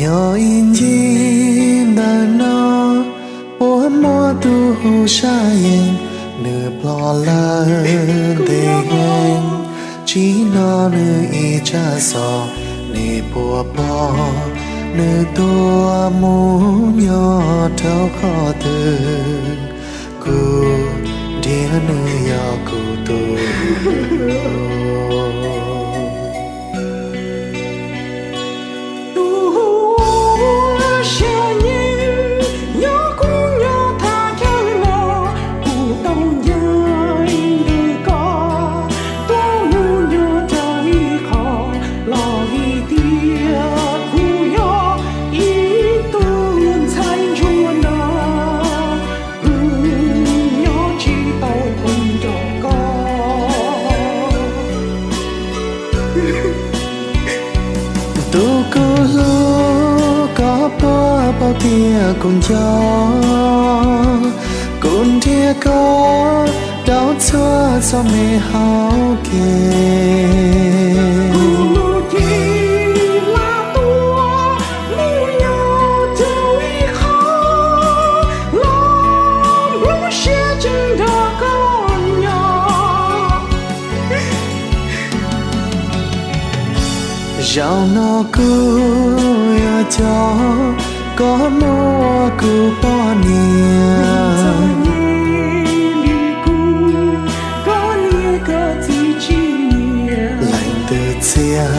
Nyob ib ncig ntawm no puas muaj tus hu Sab Yees, nws ploj lawm ntev heev, tsis hnov nws ib tsab xov, nej puas pom nws tuaj mus nyob rau qhov twg? Kuv nrhiav nws yog kuv tus. Tus hu ua Sab Yees, yog kuv nyob thaj chaw no, kuv tau ncaim ntawm koj tuaj mus nyob rau ib qho, los vim tias kuv yog ib tug ntxhais ntsuag no, kuv nyob tsis tau nrog koj. Tus kuv hlub, koj puas paub tias kuv nco, kuv nrhiav koj rau txhua txoj me hauv kev. Kuv mus ces lam tuaj mus nyob rau ib qho, los nplooj siab tseem nrog koj nyob. Zaum no kuv yuav coj koj mus ua kuv poj niam. Leej twg txia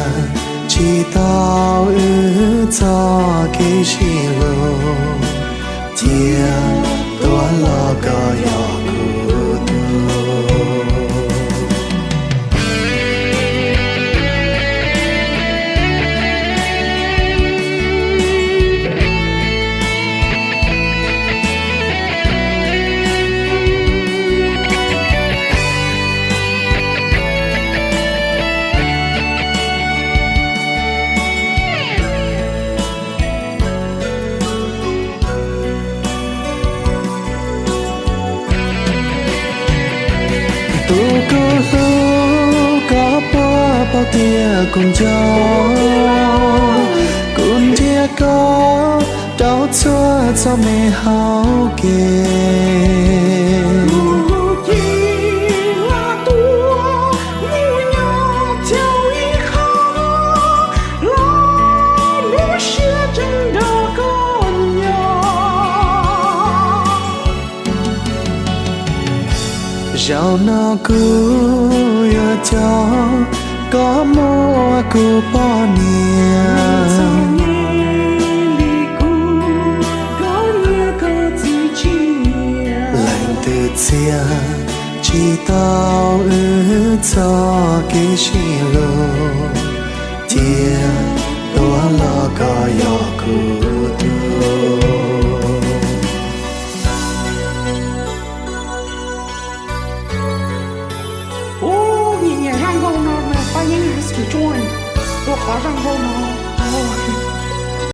tsis tau wb txoj kev sib hlub, cia tuaj los koj yog kuv tus. Tus kuv hlub, koj puas paub tias kuv nco, kuv nrhiav koj rau txhua txoj me hauv kev. Zaum no kuv yuav coj koj mus ua kuv poj niam. Leej twg txia tsis tau wb txoj kev sib hlub, cia tuaj los koj yog kuv tus.